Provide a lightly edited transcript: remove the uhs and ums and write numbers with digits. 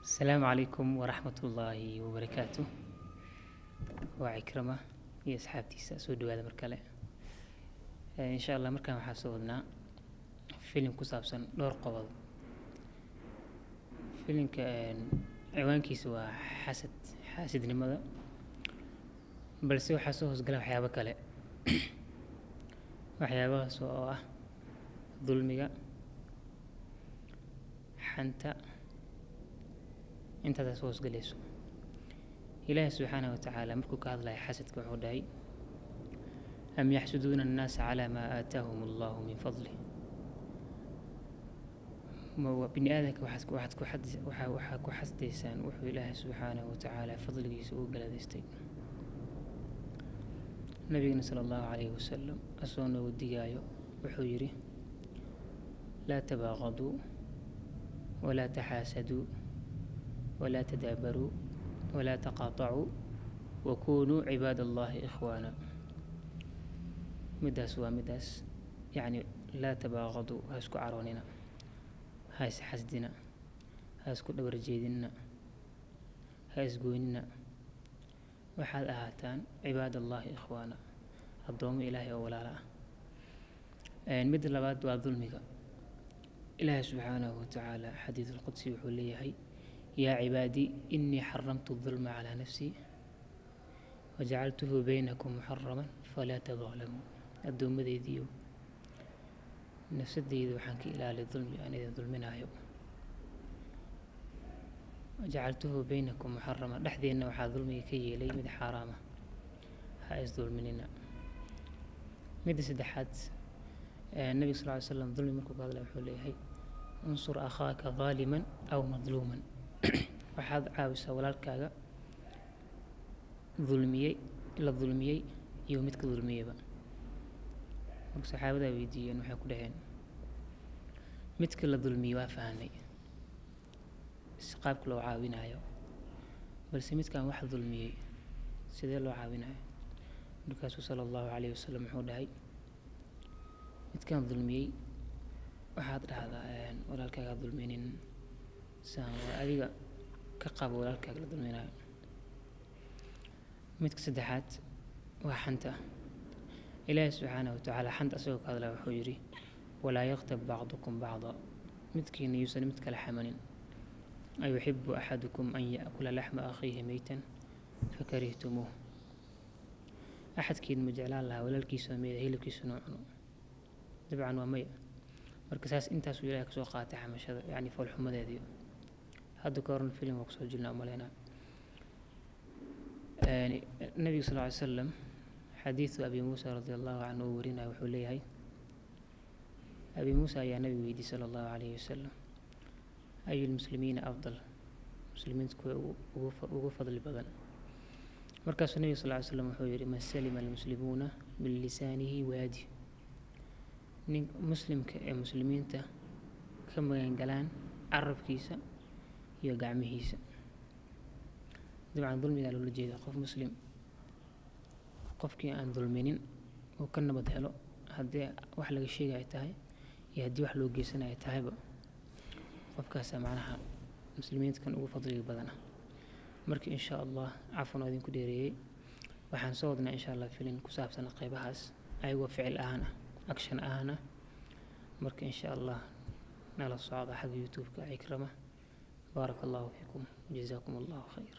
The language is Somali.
Asalaamu calaykum waraxmatullaahi wabarakaatu. Waa Cikrama iyo asxaabtiisa, soo dhawaada mar kale. Insha Allah markaan waxaa soo wadnaa filim ku saabsan dhowr qodob. Filimka ciwaankiisa waa xasad, xaasidnimada, balse waxaa soo hoosgala waxyaabo kale, waxyaabahaas oo ah dulmiga, xanta, intaasaa soo hoosgalayso. Ilaahi subxaanahu watacaala markuu ka hadlaya xasadka wuxuu dhahay: am yaxsuduuna annaasa calaa maa aataahum allahu min fadlih. Ma bini aadanka waxaa ku xasdaysaan wuxuu Ilaahay subxaanahu watacaala fadligiisa ugu galadaystay? Nabigana sala allahu calayhi wasalam asoo noogu digaayo wuxuu yidhi: laa tabaaqaduu walaa taxaasaduu walaa tadaabaruu walaa taqaatacuu wakunuu cibaad allahi ikhwaana. Midaas waa midaas, yacni laa tabaaqaduu, ha isku caroonina, ha isxasdina, ha isku dhabar jeedinina, ha isgoynina. Waxaad ahaataan cibaad allahi ikhwaana, addoomo Ilaahay oo walaala ah. Midda labaad waa dulmiga. Ilaahay subxaanahu watacaala xadiis alqudsi wuxuu leeyahay: yaa cibaadii inii xaramtu dulma calaa nafsii wajacaltuhu baynakum muxaraman falaa tadaalamuu. Addoommadeydiiyo, nafsadeyda waxaan ka ilaaliyay dulmi aan idin dulminaayo. Wajacaltuhu baynakum muxarama, dhexdeenna waxaa dulmiga ka yeelay mid xaaraama, ha isdulminina. Midda saddexaad, nabiga sal ly slam dulmi markuu ka hadlaya wuxuu leeyahay: unsur akhaaka daaliman aw madluuman. Waxaad caawisaa walaalkaaga dulmiyey, la dulmiyey iyo midka dulmiyeyba. Marka saxaabadaa weydiiyeen, waxay ku dhaheen: midka la dulmiyey waa fahanay si qaabka loo caawinayo, balse midkaan wax dulmiyey sidee loo caawinayo? Markaasuu sala allahu calayhi wasalam wuxuu dhahay: midkaan dulmiyey waxaad dhahdaa, walaalkaaga dulminin, saan waa adiga ka qabo walaalkaaga la dulminayo. Midka saddexaad waa xanta. Ilaahi subxaanahu watacaala xanta asagoo ka hadlaya wuxuu yidhi: walaa yaktab bacdukum bacda, midkiina yuusan mid kale xamanin. Ayuxibu axadukum an yaakula laxma akhiihi meytan fakarihtumuuh. Axadkiin ma jeclaan lahaa walaalkiisa meyda hilibkiisa inuu cuno? Dabcan waa maya. Marka saas intaasuu Ilahay kasoo qaatay xamashada, yacni foolxumadeediyo. Hadda ka horna filim waa kusoo jirnaa umaleynaa. Nabiga sal ly slam xadiidu Abi Muusa radi allahu canhu uu warinaya wuxuu leeyahay: Abi Muusa ayaa nabiga weydiiyey sala allahu calayhi wasalam: ayu lmuslimiina afdal, muslimiinta kuwa ugu fadli badan? Markaasuu nabiga sal ly slam wuxuu yihi: man salima almuslimuuna min lisaanihi waadi. Nin muslimka ee muslimiinta ka magangalaan carabkiisa iyo gacmihiisa. Dabcan dulmigaa loola jeeda. Qof muslim qofkii aan dulminin oo ka nabad helo, haddii wax laga sheegay ay tahay iyo haddii wax loo geysanay ay tahayba, qofkaasaa macnaha muslimiinta kan ugu fadliga badan ah. Marka insha Allah, cafwan oo idinku dheereeyey, waxaan soo wadnaa insha Allah filin ku saabsan qeybahaas ayagoo ficil ahaan ah, action ahaan ah. Marka insha Allah nala socda xagga YouTube-ka Cikrama. Baaraka allahu fiikum, jazaakum allahu khayr.